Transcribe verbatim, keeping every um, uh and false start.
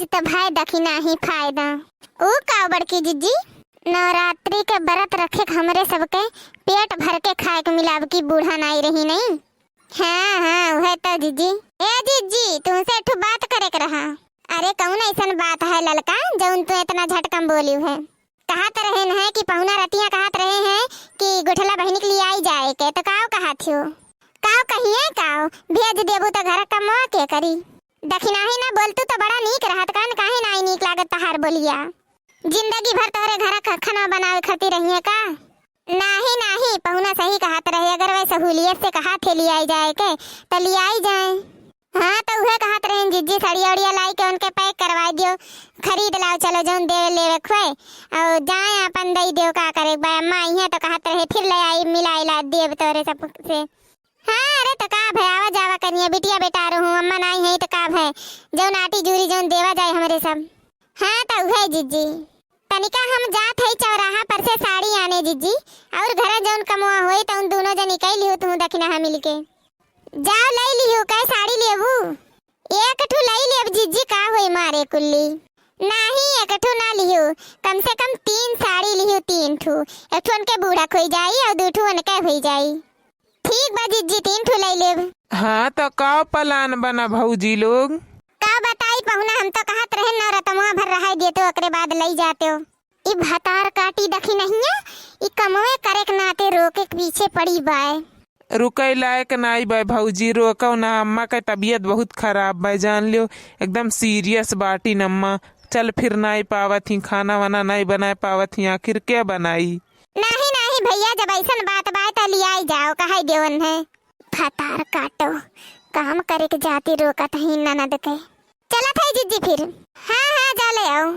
त भाई दखिना ही फायदा। ऊ का बड़की जिज्जी, नवरात्रि के बरत रखे के हमरे सबके पेट भर के खाए के मिलाब की बूढ़ा नाई रही नहीं। हाँ, हाँ, उहे तो जिज्जी। ए जिज्जी, तुमसे एक ठो बात करे के रहा। अरे कौन ऐसन बात है ललका, जौन तू इतना झटकम बोलियो है? कहत रहेन है कि पहुना रतिया कहत रहे हैं कि गुठला बहिनी के लियाई जाए के, तो काव कहत हो? काव कहिए काव, भेज देबू तो घर कमवा के करी? दखिनाही ना बोलतू तो बड़ा नीक रहत, कान काहे नाई नीक लागत तहार बोलिया? जिंदगी भर तोहरे घर ख-, खाना बनावे खातिर रहिए का? नाही, नाही, पहुना सही कहत रहे, अगर वह सहूलियत से कहत है लियाई जाए के, तो लियाई जाए। हाँ, तो उहे कहत रहेन जिज्जी, साड़िया उड़िया लाई के उनके pack करवाई दियो, खरीद लाओ, चलो जौन देवे लेवे के होए, और जाए आपन दई दियो, का करे के बा, अम्मा आई हैं तो कहत रहे फिर ले आई, मिलाई ला देब तोरे सब से। हाँ, अरे तो का भय, आवा जावा करिए, बिटिया बेटा रहूँ, अम्मा नाई है तो का भय, जौन आटी जूरी जौन देवा जाए हमरे सब। हाँ, तो उहे जिज्जी, तनिका हम जात हई चौराहा पर से साड़ी आने जिज्जी, और घर जौन कमवा होई तो उन दोनों जनी कई लिहू तू दखिना मिलके। जाओ लई लिहू, कै साड़ी लेबू? एक ठू लई लेब जिज्जी, का होई मारे कुल्ली। नाही, एक ठू ना लिहू, कम से कम तीन साड़ी लिहू, तीन ठू। एक ठू उनके बूढ़ा के होई जाई और दू ठू उनके होई जाई। ठीक बा जिज्जी, तीन ठू लई लेब। हाँ, तो का plan बना भौजी लोग? का बताई पहुना, हम तो कहत रहे नवरतमवा भर रहाई देतो, ओकरे बाद लई जातो। ई भतार काटी दखिनहिया, ई कमवे करे के नाते रोके के पीछे पड़ी बाय। रुकै लायक नाई बाय भौजी, रोकौ ना, अम्मा के तबियत बहुत खराब बाय, जान लियो, एकदम serious बाटी अम्मा। चल फिर नाई पावत ही, खाना वाना नाई बनाए पावत ही, आखिर के बनाई? नाही, नाही भैया, जब ऐसन बात बाय त लियाई जाओ, कहाई देवन है। भतार काटो, काम करे के जाती रोकत ही ननद के। चलत है जिज्जी फिर। हाँ, हाँ, जा ले आओ।